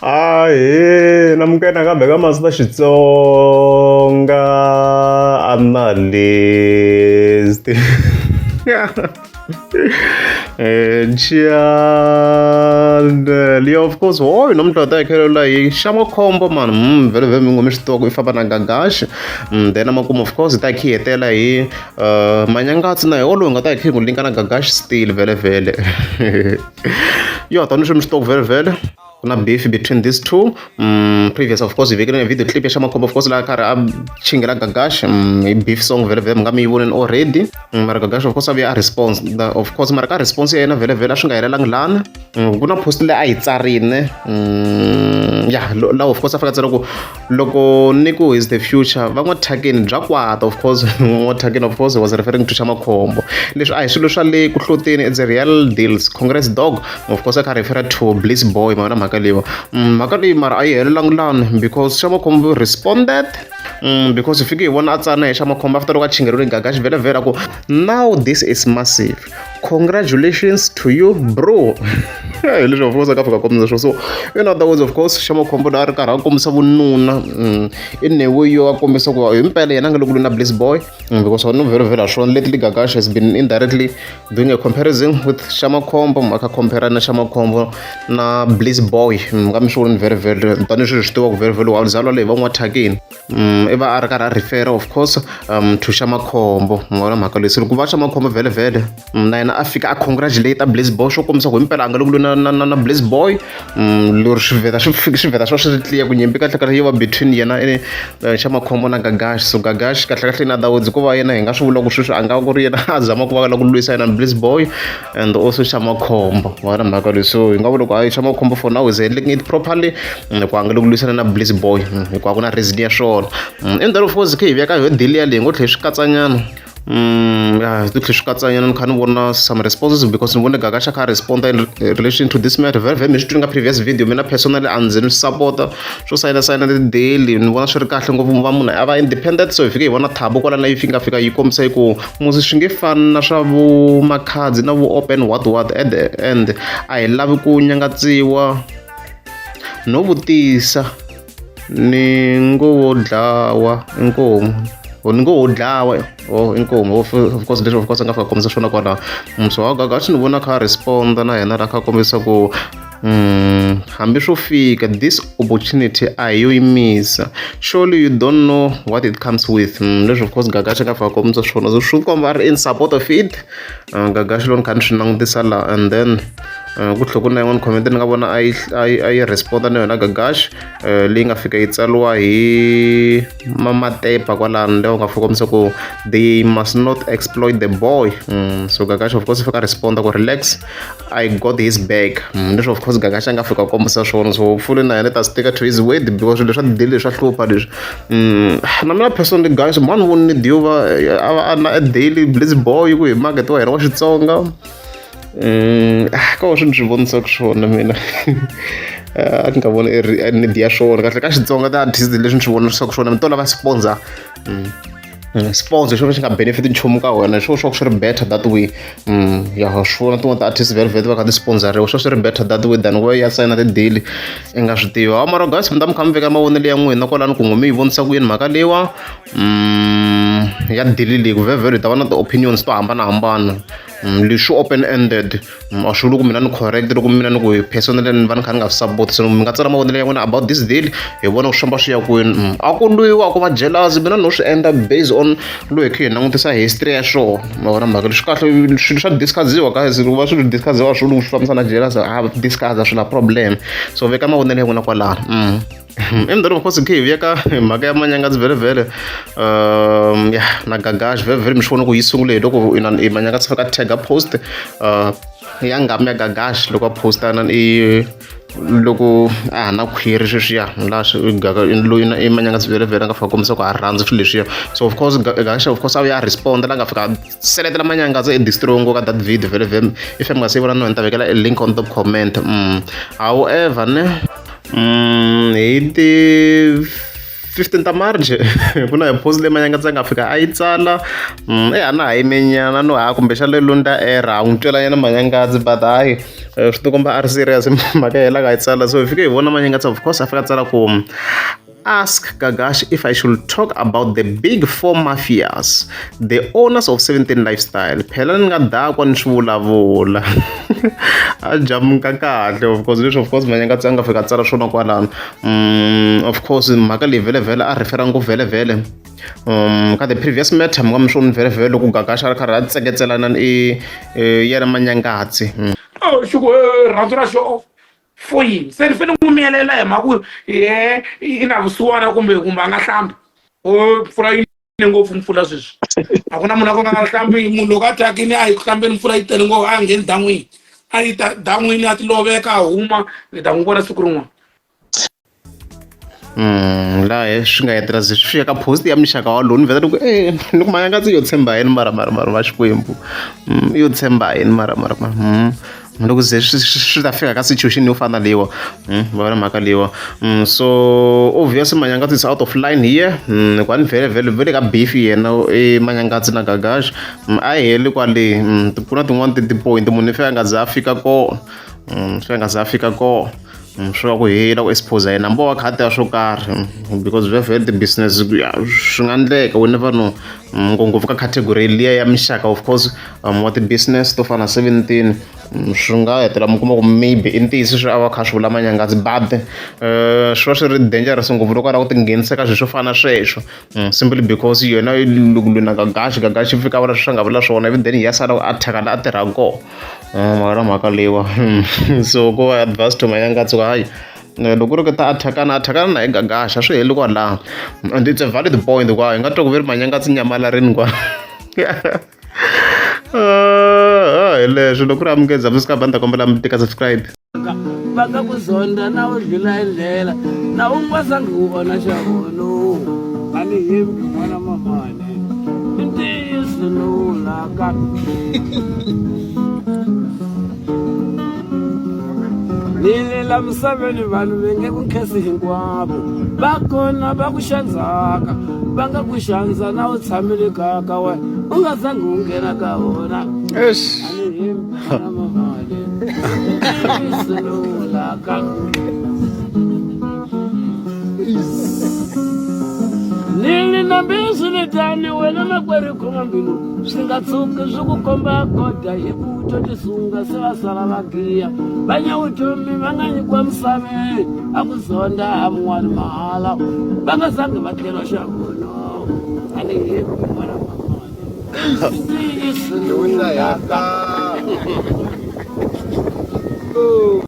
Ahee namukela nakambe ka Master Xitsonga analyst channel of course hoyi namuntlha hi ta hi khelela hi xa makhombo mani vhele vhele mi ngo mi swi tiva ku i famba na gagashi then amakumu of course hi ta hi khe hi hetela hi manyangatsi na hi wolowo hi nga ta hi khe hi n'wi linka na gagashi still vhele vhele yo tani swi mi swi tiva ku vhele vhele ku na beef between these two previous of course hi vekile video clip ya xamakhombo of course laha karhi a chingela gagash hi beef song vhele vhele mi nga mi yi voneni already mara gagash of course a vuya a response of course mara ka response ya yena vhele vhele a swi nga helelangi lana ku na post leyi a yi tsarile ya laha of course a fika tsala ku loko ni ku is the future va n'wa thyakeni bya kwata of course n'wa thyakeni of course was referring to xamakhombo leswi a hi swilo swa le ku hloteni it's a real deals congress dog of course a kha refera to bliss boy ma vona mhaka leyiwa mhaka leyi mara a yi helelangi lani because xamakhombo responded because hi fike hi vona a tsana hi xamakhombo after loko a chingeriwile gaga xi vhele vhele a ku now this is massive congratulations to you bro hi leswi of course a ka fika kombisa swo so in other words of course xamakhombo la a ri karhi a kombisa vununa in a way yo a kombisa ku hi mpela yena a nga le ku lweni na bliss boy because no vhele vhele swona lately gagash has been indirectly doing a comparison with xamakhombo a kha compare na xamakhombo na bliss boy nga mi swi voni vhele vhele tanihi swilo swi tiva ku vhele vhele wa zalwa leyi va n'wa thyakini i va a ri karhi a refer of course to Xamakhombo ma vona mhaka leyi se loko va Xamakhombo vhele vhele na yena a fika a congratulate Blaze Boy swo kombisa ku himpela a nga le ku lweni na na na Blaze Boy lero swi vheta swi fika swi vheta swi va swi ri clear ku nyimpi kahle kahle yi va between yena Xamakhombo na Gagash so Gagash kahle kahle in other words ko va yena hi nga swi vula ku sweswi a nga ku ri yena a zama ku va la ku lwisa yena Blaze Boy and also Xamakhombo ma vona mhaka leyi so hi nga vula ku hayi Xamakhombo for now is handling it properly ku a nga le ku lwisana na Bliss Boy hikuva ku na reason ya swona and then of course khe hi vuya ka yo deal yaleyo ngo tlhe swi katsanyana ya ti tlhe swi katsanyana ni kha ni vona some responses because ni vone Gagash a kha a respond in relation to this matter very very mi swi twile ka previous video mina personally a ndzi ni support swo sayina sayina ti-daily ni vona swi ri kahle ngopfu va munhu a va independent so hi fike hi vona Thabo kwala na yi nga fika yi kombisa yi ku musi swi nge fani na swa vo makhadzi na vo open what what at the end a hi lavi ku nyangatsiwa no vutisa ni ngo wo dlawa inkomu or ni ngo wo dlawa oh inkomu of course leswi of course a nga fika kombisa swona kwalaho so a swi ni vona kha a respond na yena la kha a kombisa ku hambi swo fika this opportunity a hi yo yimisa surely you don't know what it comes with leswi of course Gagash a nga fika kombisa swona so swi komba a ri in support of it Gagash loko ni kha ni swi langutisa la and then ku tlhela ku na yin'wana comment ni nga vona a yi a yi a yi respond na yona Gagash leyi nga fika yi tsariwa hi Mamatepa kwalano leyi nga fika kombisa ku they must not exploit the boy so Gagash of course i fika respond ku relax I got his back leswi of course Gagash a nga fika kombisa swona so hopefully na yena i ta stick to his word because swilo leswa ti-deal leswi swa hlupha leswi na mina personally guys mani voni ni deal va a va a na daily bliss boy ku hi market wa hina wa Xitsonga ko swi ni swi vonisaka swona mina a ni nga voni i need ya swona kahle ka Xitsonga ti-artist leswi ni swi vonisaka swona mi to lava sponsor sponsor xo xi nga benefit nchumu ka wena xo swa ku swi ri better that way ya swi vona tin'wana ti-artist vhele vhele ti va kha ti sponsoriwa swo swi ri better that way than ku va ya sayina ti-deal i nga swi tivi mara guys mi ta mi kha mi veka mavonelo ya n'wina kwalano ku n'we mi yi vonisa ku yini mhaka leyiwa ya deal leyi ku vhele vhele hi ta va na ti-opinions to hambanahambana leswi open ended a swi vuli ku mina ni correct loko mina ni ku personally ni va ni kha ni nga swi support so mi nga tsala mavonelo ya n'wina about this deal hi vona ku swi famba swi ya kwini a ku lwiwa ku va jealous mina no swi endla based on loyi hi kha hi langutisa history ya swona ma vona mhaka leswi kahle swilo swa discussiwa guys loko va swilo discussiwa swi vuli ku swi fambisana na jealous a discuss swi na problem so veka mavonelo ya n'wina kwalano endzhaku of course khe hi vuya ka mhaka ya manyangazi vhele vhele ya na Gagash vhele vhele mi swi vona ku yi sungule hi loko manyangazi fika tag post ya nghamu ya Gagash loko a posta na i loko a ha na khwiri sweswiya laha swi gaga loyi na i manyangazi vhele vhele a nga fika kombisa ku a rhandzi swilo leswiya so of course Gagash of course a vuya a respond la nga fika seletela manyangazi e destroy ngo ka that video vhele vhele if mi nga se yi vona no ni ta vekela a link on top comment however ne hi ti 15 ta March ku na hi post leyi Manyangatsi a nga fika a yi tsala e a na ha yimenyana no ha kumbexana le Lunda era ha n'wi twelanyana Manyangatsi but hayi swi tikomba a ri serious mhaka ya yena a nga yi tsala so hi fike hi vona Manyangatsi of course a fika a tsala ku ask Gagash if I should talk about the big four mafias, the owners of 17 Lifestyle. Phela ni nga dakwa ni swi vulavula. A jamuka kahle of course leswi of course Manyangatsi a nga fika a tsala swona kwalano. Of course mhaka leyi vhele vhele a refer ngopfu vhele vhele ka the previous matter mi nga mi swona vhele vhele loko Gagash a ri karhi a tseketselana i yena Manyangatsi. Oh, xiku rhandzu ra xo for yini se ni fanele n'wi miyelela hi mhaka ku ye i na vusiwana kumbe kumbe a nga hlambi o mpfula yi ne ngopfu mpfula sweswi a ku na munhu a ko nga nga hlambi munhu loko a thyakini a yi ku hlambeni mpfula yi tele ngopfu a ngheni dan'wini a yi ta dan'wini a ti loveka a huma ni ta n'wi vona siku rin'wana. Laha swi nga hetelela ze swi fika ka post ya muxaka walowu ni vheta ni ku e ni ku Manyangatsi yo tshemba yini mara mara mara va Xikwembu yo tshemba yini mara mara mara loko ze swi swi ta fika ka situation yo fana na leyiwa va vona mhaka leyiwa so obvious Manyangatsi is out of line here ku a ni vhele vhele vhele ka beef yena i Manyangatsi na Gagash a yi heli kwale ku na tin'wani ti-point munhu i fika a nga za a fika kona swi nga za a fika kona swi va ku hela ku expose yena hambi wa kha a tiva swo karhi because vhele ti-business swi nga endleka we never know ngopfungopfu ka category liya ya mixaka of course wa ti-business to fana na 17 swi nga hetelela mi kuma ku maybe i ntiyiso swi a va kha swi vula Manyangatsi but swi va swi ri dangerous ngopfu loko a lava ku tinghenisa ka swilo swo fana na sweswo simply because yena loko lwi na Gagash Gagash fika a vula sweswi a nga vula swona ivi then ya sala a thyaka la a tirhaka kona mara mhaka leyiwa so ko va advice to Manyangatsi ku hayi loko ku ri ku ta attack-ana attack-ana na hi Gagash a swi heli kwalaho and it's a valid point ku hi nga twa ku ve ri Manyangatsi nyamalarini kwa hi leswo loko ku ri amukeza subscribe a ni ta kombela mi tika subscribe. Va nga ku zonda na u dlula hi ndlela na u nga zangi u vona xa vona a ni hembi n'wana mamane i ntiyiso lowu vulaka. Ni le la misaveni vanhu ve nge ku nkhensi hinkwavo va kona va ku xandzaka va nga ku xandza na u tshamile kaya ka wena u nga zangi u nghena ka vona Eish. a ni hembi n'wana mamane i ntiyiso lowu vulaka. Nini nambi swi ni tani wena makwerhu khoma mbilu swi nga tshuki swi ku komba goda hi ku twa tisunga se va sala va giya va nya vutomi va nga nyikiwa misaveni a ku zonda a mun'wani mahala va nga zangi va tlhela xa vona a ni hembi n'wana mamani ntiyiso lowu.